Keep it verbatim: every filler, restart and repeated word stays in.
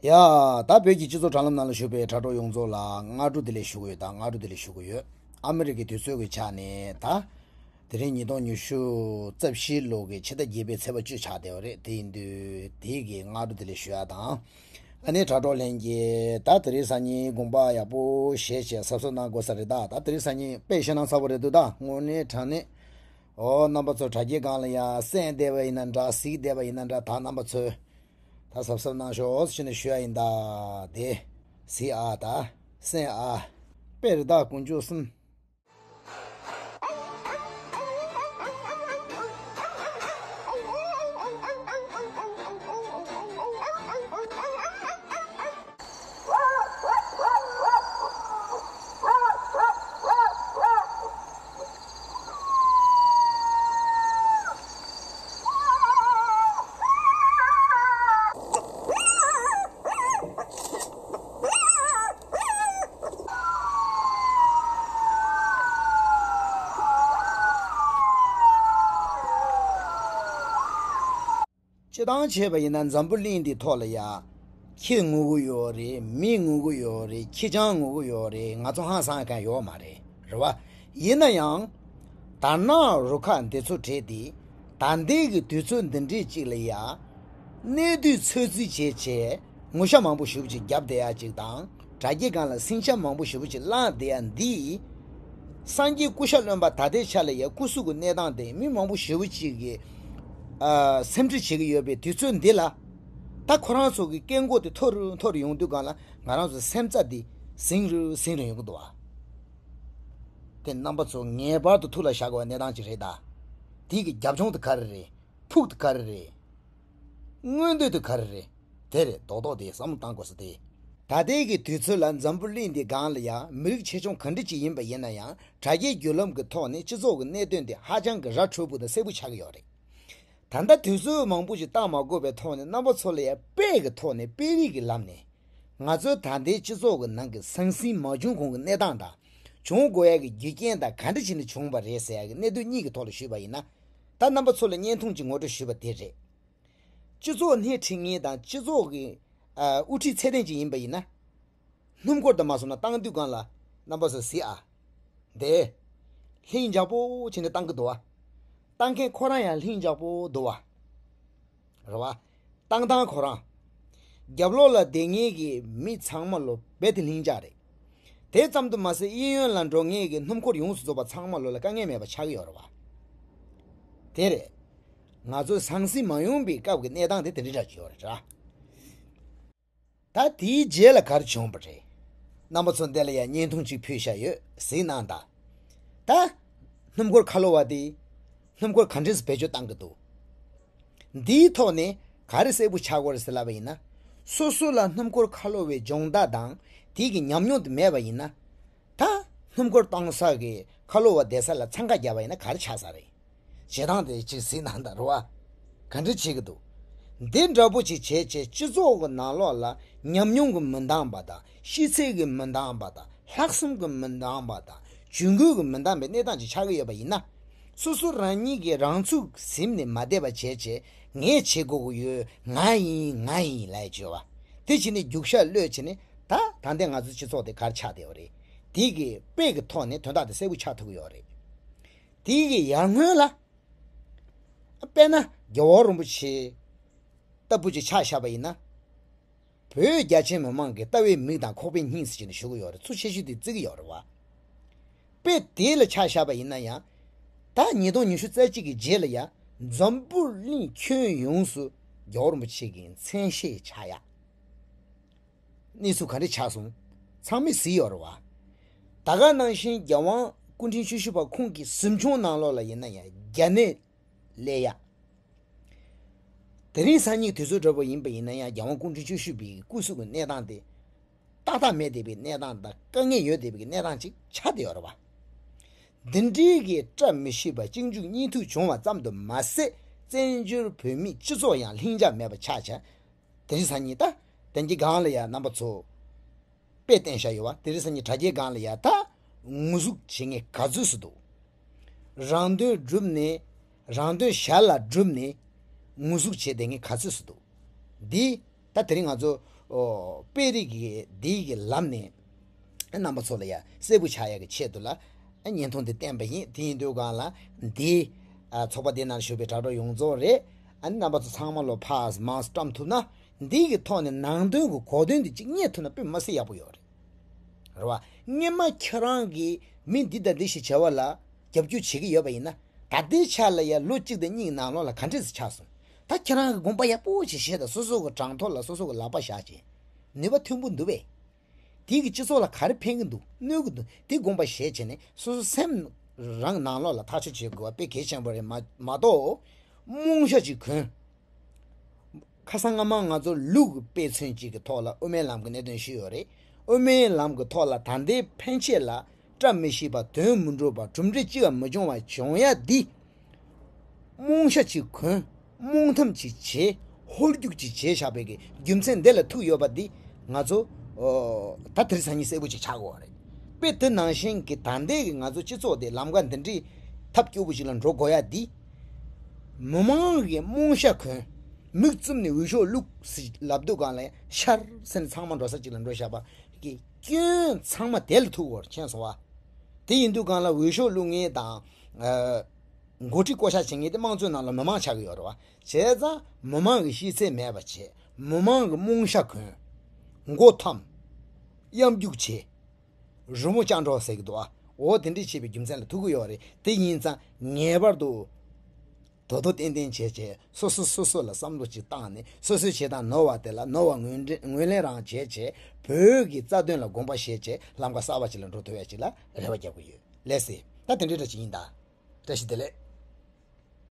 ཡ། ད་བོད་ཀྱི་སྤྱི་ཚོགས་དྲ་ལམ་ནང་ལ་བཞུགས་པའི་དྲ་གྲོགས་ཡོངས་རྫོགས་ལ་སྔ་དྲོ་བདེ་ལེགས་ཞུ་གི་ཡོད། ད་སྔ་དྲོ་བདེ་ལེགས་ཞུ་གི་ཡོད། ཨ་མི་རི་ཀའི་དུས་ཚོད་ཀྱི་ཆ་ནས་ད། དེ་རིང་ཉིས་སྟོང་ཉི་ཤུ་རྩ་བཞི་ལོ་གི་ཕྱི་ཟླ་བརྒྱད་པའི་ཚེས་པ་བཅུ་ཆགས་བསྡད་པ་རེད། དེ་ཡིན་དུས་དེའི་གི་སྔ་དྲོ་བདེ་ལེགས་ཞུ་ཡ་དང་། ཨ་ནི་དྲ་གྲོགས་ལྷན་རྒྱས་ད་དེ་རིང་སང་ཉིན་དགོངས་པ་ཡག་པོ་བཞེས་བྱས་གཟབ་གཟབ་གནང་དགོས་ས་རེད། ད་ད་དེ་རིང་སང་ཉིན་དཔེ་ཞེད་སྣང་ཚ་པོ་རེད་འདུག་ད་དངོས་གནས་དྲང་གནས། ཨོ་རྣམ་པ་ཚོ་དྲ་རྒྱའི་སྒང་ལ་ཡ་གསན་བསྡད་པ་ཡིན་ན་འདྲ། གཟིགས་བསྡད་པ་ཡིན་ན་འདྲ། ད་རྣམ་པ་ཚོས་ད་གཟབ་གཟབ་གནང་ཤོག་ཟེར་ནས་ཞུ་ཡ་ཡིན། ད་དེ་གཟིགས་ཨ། ད་གསན་ཨ། དཔེ་རེད། ད་དཀོན་མཆོག་གསུམ། སྤྱིར་བཏང་བྱས་པ་ཡིན་ན་འཛམ་བུ་གླིང་འདིའི་ཐོག་ལ་ཡ། ཁྱི་ངུ་གི་ཡོད་རེད། མི་ངུ་གི་ཡོད་རེད། ཁྱི་སྤྱང་ངུ་གི་ཡོད་རེད། ང་ཚོ་ཧང་སང་མཁན་ཡོད་མ་རེད། རེད་བ། ཡིན་ན་ཡང་། དར་ནག་རུ་ཁག་འདི་ཚོ་གྲས་དེ། ད་ལྟའི་གི་དུས་ཚོད་འདི་འདྲའི་ཅིག་ལ་ཡ། གནས་དུས་ཚོད་རྩིས་བྱས་བྱས་ངུ་ཤ་མང་པོ་ཞེ་པོ་ཅིག་བརྒྱབ་བསྡད་ཡ་ཅིག་དང་། དྲ་རྒྱའི་སྒང་ལ་སིང་ཤ་མང་པོ་ཞེ་པོ་ཅིག་བསླངས་བསྡད་ཡ་འདི། སངས་རྒྱས་སྐུ་ཤ་རློན་པ་ད་ལྟའི་ཆ་ལ་ཡ་སྐུ་གཟུགས་ཀྱི་གནས་སྟངས་དེ་མི་མང་པོ་ཞེ་པོ་ཅིག་གིས་ཨ། སེམས་ཁྲལ་བྱེད་ཀྱི་ཡོད་པའི་དུས་ཚོད་འདི་ལ། ད་ཁོ་རང་ཚོ་གི་སྐད་མགོ་དེ་མཐོ་རུ་མཐོ་རུ་ཡོང་དུས་སྒང་ལ་ང་རང་ཚོ་སེམས་རྩ་འདི་ཟིང་རུ་ཟིང་རུ་ཡོང་གི་འདུག་བ། དེ་རྣམ་པ་ཚོ་ངེས་པར་དུ་ཐུགས་ལ་བཞག་དགོས་པའི་གནས་སྟངས་ཅིག་རེད་ད། དེ་གི་རྒྱབ་ལྗོངས་དེ་ག་རེ་རེད། ཕུགས་དེ་ག་རེ་རེད། མངོན་འདོད་དེ་ག་རེ་རེད། དེ་རེད། རྡོག་རྡོག་དེ་བསམ་བློ་བཏང་དགོས་ས་དེ། ད་ལྟའི་གི་དུས་ཚོད་ལ་འཛམ་བུ་གླིང་འདི་སྒང་ལ་ཡང་མི་རིགས་ཆེ་ཆུང་ག་འདྲ་ཅིག་ཡིན་པ་ཡིན་ན་ཡང་དྲ་རྒྱའི་བརྒྱུད་ལམ་གྱི་ཐོག་ནས་སྤྱི་ཚོགས་ཀྱི་གནད་དོན་དེ་ཧ་ཅང་གི་ར་འཕྲོད་པོ་དང་གསལ་པོ་ཆགས་ཀྱི་ཡོད་རེད། ད་ལྟ་དུས་ཚོད་མང་པོ་ཞིག་བཏང་མ་དགོས་པའི་ཐོག་ནས་རྣམ་པ་ཚོ་ལ་ཡང་དཔེ་གི་ཐོག་ནས་དཔེ་རིས་ཀྱི་ལམ་ནས་ང་ཚོའི་ད་ལྟའི་སྤྱི་ཚོགས་ཀྱི་ནང་གི་ཟང་ཟིང་མ་བྱུང་གོང་གི་གནས་སྟངས་དང་། བྱུང་དགོས་ཡ་གི་རྒྱུ་རྐྱེན་དང་ག་འདྲ་བྱས་ནས་བྱུང་བ་རེད་ཟེར་ཡ་གི་གནད་དོན་གཉིས་ཀྱི་ཐོག་ལ་ཞུས་པ་ཡིན་ན། ད་རྣམ་པ་ཚོ་ལ་བརྙན་ཐུང་ཅིག་ངོ་སྤྲོད་ཞུས་པ་དེ་རེད། སྤྱི་ཚོགས་སྣེ་ཁྲིད་མཁན་དང་སྤྱི་ཚོགས་ཀྱི་ཨ། དབུ་ཁྲིད་ཚད་ལྡན་ཅིག་ཡིན་པ་ཡིན་ན། སྣུམ་འཁོར་དུ་མ་སོང་ན་བཏང་དུས་སྒང་ལ་རྣམ་པ་ཚོ་གཟིགས་ཨ། འདི། ལྷིང་འཇགས་པོ་བྱས་ནས་བཏང་གི་འདུག་བ། བཏང་མཁན་ཁོ་རང་ཡང་ལྷིང་འཇགས་པོ་འདུག་བ། རེད་བ། བཏང་སྟངས་ཁོ་རང་། རྒྱབ་ལོགས་ལ་བསྡད་མཁན་གྱི་མི་ཚང་མ་ལོ་རྦད་དེ་ལྷིང་འཇགས་རེད། དེ་ཙམ་དུ་མ་ཟད་གཡས་གཡོན་ལ་འགྲོ་མཁན་གྱི་སྣུམ་འཁོར་ཡོངས་སུ་རྫོགས་པ་ཚང་མ་ལོ་ལ་དཀའ་ངལ་མེད་པ་ཆགས་ཀྱི་ཡོད་རེད་བ། དེ་རེད། ང་ཚོའི་ཟང་ཟིང་མ་ཡོང་པའི་སྐབས་ཀྱི་གནས་སྟངས་དེ་དེ་འདྲ་འདྲ་ཅིག་ཡོད་རེད་ར། ད་དེའི་རྗེས་ལ་ག་རེ་བྱུང་བ་རེད། རྣམ་པ་ཚོ་འདི་ལ་ཡང་བརྙན་ཐུང་གཅིག་ཕུལ་བཞག་ཡོད། གཟིགས་གནང་དང་། ད། སྣུམ་འཁོར་ཁ་ལོ་བ་དེ། སྣུམ་འཁོར་ག་འདྲས་སེ་བེད་སྤྱོད་བཏང་གི་འདུག་འདིའི་ཐོག་ནས་ག་རེ་གསལ་པོ་ཆགས་ཀྱི་ཡོད་རེད་ཟེར་ལབ་པ་ཡིན་ན། སོ་སོ་ལ་སྣུམ་འཁོར་ཁ་ལོ་བའི་སྦྱོང་བརྡར་དང་དེའི་གི་ཉམས་མྱོང་དེ་མེད་པ་ཡིན་ན། ད། སྣུམ་འཁོར་བཏང་ས་གི་ཁ་ལོ་བ་བསྡད་ས་ལ་འཚང་ཁ་བརྒྱབ་པ་ཡིན་ན་ག་རེ་ཆགས་ས་རེད། བྱེད་སྟངས་དེ་ཅིག་གཟིགས་གནང་དང་རེད་བ། ག་འདྲ་བྱེད་ཀྱི་འདུག་འདི་འདྲ་པོ་ཅིག་བྱས་བྱས་སྤྱི་ཚོགས་ཀྱི་ནང་ལོགས་ལ་ཉམས་མྱོང་གི་མི་འདང་བ་དང་། ཤེས་ཚད་ཀྱི་མི་འདང་བ་དང་། ལྷག་བསམ་གྱི་མི་འདང་བ་དང་། ཇུས་འགོད་ཀྱི་མི་འདང་བའི་གནས་སྟངས་ཅིག་ཆགས་ཀྱི་ཡོད་པ་ཡིན་ན། སོ་སོ་རང་ཉིད་ཀྱིས་རང་ཚུགས་ཟིན་ནས་མ་བསྡད་པ་བྱས་བྱས་ངས་བྱེད་དགོས་ཀྱི་ཡོད། ང་ཡིན་ང་ཡིན་ལབ་བྱས་བ། དེ་བྱས་ནས་རྒྱུག་ཤར་གློད་བྱས་ནས་ད་ད་ལྟའི་ང་ཚོའི་སྤྱི་ཚོགས་དེ་ག་རེ་ཆགས་བསྡད་པ་རེད། དེ་གི་དཔེ་གི་ཐོག་ནས་དོན་དག་དེ་གསལ་པོ་ཆགས་ཐུབ་ཀྱི་ཡོད་རེད། དེ་གི་ཡར་སྔོན་ལ། དཔེར་ན་རྒྱལ་བ་རིན་པོ་ཆེ་ལྟ་བུ་ཅིག་ཆ་བཞག་པ་ཡིན་ན། བོད་རྒྱ་ཆེ་མི་མང་གི་ལྟ་བའི་མིག་དང་ཁོག་པའི་སྙིང་ཟེར་གྱི་ནས་ཞུ་གི་ཡོད་རེད། ཚུར་ཆེ་ཤོས་དེ་བརྩི་གི་ཡོད་རེད་བ། དཔེ་དེ་ལ་ཆ་བཞག་པ་ཡིན་ན་ཡང་། ད་ཉིས་སྟོང་ཉི་ཤུ་རྩ་གཅིག་གི་རྗེས་ལ་ཡང་འཛམ་བུ་གླིང་ཁྱོན་ཡོངས་སུ་རྒྱལ་བ་རིན་པོ་ཆེ་གི་མཚན་ཤས་ཆགས་ཡ། གནས་ཚུལ་ག་འདྲ་ཆགས་སོང་། ཚང་མས་གཟིགས་ཡོད་རེད་བ། ད་ག་ནང་བཞིན་རྒྱལ་དབང་སྐུ་ཕྲེང་བཅུ་བཞི་པ་ཁོང་གི་གཟིམ་ཆུང་ནང་ལོགས་ལ་ཡིན་ན་ཡང་རྒྱ་ནད་སླེབས་ཡ། དེ་རིང་སང་ཉིན་དུས་ཚོད་འདྲ་པོ་ཡིན་པ་ཡིན་ན་ཡང་རྒྱལ་དབང་སྐུ་ཕྲེང་བཅུ་བཞི་པའི་སྐུ་གཟུགས་ཀྱི་གནས་སྟངས་དེ། ཏག་ཏག་མེད་བསྡད་པའི་གནས་སྟངས་དང་དཀའ་ངལ་ཡོད་བསྡད་པའི་གནས་སྟངས་ཅིག་ཆགས་བསྡད་ཡོད་རེད་བ། འདི་འདྲའི་གི་བཀྲ་མི་ཤིས་པ་གཅིག་མཇུག་གཉིས་མཐུད་བྱུང་བ་ཙམ་དུ་མ་ཟད་བཙན་བྱོལ་བོད་མིའི་སྤྱི་ཚོགས་ཡང་ལྷིང་འཇགས་མེད་པ་ཆགས་བྱས། དེ་རིང་སང་ཉིན་ད་དེང་གི་སྒང་ལ་ཡ་རྣམ་པ་ཚོ་དཔེ་བསྟན་བཞག་ཡོད་བ། དེ་རིང་སང་ཉིན་དྲ་རྒྱའི་སྒང་ལ་ཡ་ད་ངུ་ཟུག་བྱེད་མཁན་ག་ཚོད་སུ་འདུག་རང་དོན་བསྒྲུབས་ནས་རང་དོན་ཞར་ལ་བསྒྲུབས་ནས་ངུ་ཟུག་བྱེད་བསྡད་མཁན་ག་ཚོད་སུ་འདུག་འདི་ད་དེ་རིང་ང་ཚོ་ ཨོ་དཔེ་རིས་ཀྱི་འདི་གི་ལམ་ནས་རྣམ་པ་ཚོ་ལ་ཡ་གསལ་པོ་ཆགས་ཡ་གི་ཆེད་དུ་ལ་བརྙན་ཐུང་འདི་བསྟན་པ་ཡིན། དེ་ཡིན་དུས་གང་ལ་འདི་ཚོགས་པ་འདི་ནང་བཞུགས་པའི་དྲ་གྲོགས་ཡོངས་རྫོགས་རེད། ཨ་ནི་རྣམ་པ་ཚོ་ཚང་མ་ལོ་ཕར་མར་བཀྲམ་ཐུབ་ན། འདི་གི་ཐོག་ནས་ནང་དོན་གྱི་གོ་དོན་འདི་གཅིག་རྙེད་ཐུབ་ན་དཔེ་མི་སྲིད་ཡག་པོ་ཡོད་རེད། རེད་བ། སྔོན་མ་ཁྱེད་རང་གིས་མི་འདི་དང་འདི་ཞིག་བྱ་བ་ལ་རྒྱབ་སྐྱོར་བྱེད་ཀྱི་ཡོད་པ་ཡིན་ན། ད་ལྟའི་ཆ་ལ་ཡ་ལོ་གཅིག་དང་གཉིས་ནང་ལོགས་ལ་ག་འདྲས་སེ་ཆགས་སོང་། ད་ཁྱེད་རང་གི་དགོངས་པ་ཡག་པོ་ཞིག་བཞེས་དང་། སོ་སོ་གི་གྲངས་ཐོ་ལ་སོ་སོ་གི་ལག་པ་བཞག་བྱས། ནུས་པ་ཐོན་པོ་འདུག་པས། དེ་གི་སྤྱི་ཚོགས་ལ་ག་རེ་ཕན་གི་འདུག་གནོད་གི་འདུག་དེ་དགོངས་པ་བཞེས་བྱས་ནས་སོ་སོ་སེམས་རང་ནང་ལོགས་ལ་ཐག་གཅོད་བྱེད་དགོས་པ་དཔེ་གལ་ཆེན་པོ་རེད། མ་མ་གཏོགས་རྨོངས་ཤ་ཅིག་གོན། ཁ་སང་སྔ་མ་ང་ཚོ་ལུགས་ཀྱི་དཔེ་མཚོན་ཅིག་གི་ཐོག་ལ་དབུ་མའི་ལམ་གྱི་གནད་དོན་ཞུས་ཡོད་རེད། དབུ་མའི་ལམ་གྱི་ཐོག་ལ་ད་ལྟའི་ཕན་ཆད་ལ་བཀྲ་མི་ཤིས་པ། དོན་མི་འགྲུབ་པ། གྲུབ་འབྲས་གཅིག་ཀྱང་མི་འབྱུང་བ་བྱུང་ཡ་འདི། རྨོངས་ཤ་ཅིག་གོན། རྨོངས་གཏམ་ཅིག་བྱེད། ཧོལ་རྒྱུག་ཅིག་བྱས་བཞག་པའི་གི་རྒྱུ་མཚན་འདི་ལ་ཐུག་ཡོད་པ་འདི་ང་ཚོ་ཨོ་ད་དེ་རིང་སང་ཉིན་གསལ་པོ་ཅིག་ཆགས་དགོས་པ་རེད། དཔེ་དེ་ནང་བཞིན་གྱི་ད་ལྟའི་གི་ང་ཚོ་སྤྱི་ཚོགས་དེ་ལམ་ཀ་འདི་འདྲའི་ཐབས་སྐྱོ་པོ་ཞིག་ལ་འགྲོ་དགོས་ཡ་འདི། མི་མང་གི་རྨོངས་ཤ་གོན། མིག་བཙུམ་ནས་འོས་ཤོག་བླུགས་ཟེར་ལབ་དུས་གང་ལ་ཤར་ཟེར་ནས་ཚང་མ་འགྲོ་ས་ཅིག་ལ་འགྲོ་བཞག་པ་གི་སྐྱོན་ཚང་མ་དེ་ལ་ཐུག་དགོས་པ་རེད། མཁྱེན་སོང་བ། དེ་ཡིན་དུས་གང་ལ་འོས་ཤོག་བླུགས་མཁན་དང་། ཨ། འགོ་ཁྲིད་བསྐོ་བཞག་བྱེད་མཁན་དེ་དམངས་གཙོའི་ནང་ལ་མི་མང་ཆགས་ཀྱི་ཡོད་རེད་བ། བྱས་ཙང་མི་མང་གི་ཤེས་ཚད་མེད་པ་བྱས། མི་མང་གི་རྨོངས་ཤ་གོན། མགོ་འཐམ། གཡམ་རྒྱུག་བྱེད། རི་མོ་ལྕགས་འགྲོ་ཟེར་གྱི་འདུག་ཨ། འོ་དེ་འདྲས་བྱས་པའི་རྒྱུ་མཚན་ལ་ཐུག་གི་ཡོད་རེད། དེ་ཡིན་ཙང་ངེས་པར་དུ་དོ་དོ་ཏན་ཏན་བྱས་བྱས། སོ་སོ་སོ་སོ་ལ་བསམ་བློ་ཅིག་བཏང་ནས། སོ་སོའི་བྱེད་སྟངས་ནོར་བ་དེ་ལ་ནོར་བ་ངོས་འདྲེན་ངོས་ལེན་རང་བྱས་བྱས། བོད་ཀྱི་རྩ་དོན་ལ་དགོངས་པ་བཞེས་བྱས། ལམ་ཁ་གསར་པ་ཅིག་ལ་འགྲོ་ཐུབ་ཡ་ཅིག་ལ་རེ་བ་རྒྱག་གི་ཡོད། ལགས་སེ། ད་དེ་འདྲའི་འདྲ་ཅིག་ཡིན་ད། བཀྲ་ཤིས་བདེ་ལེགས།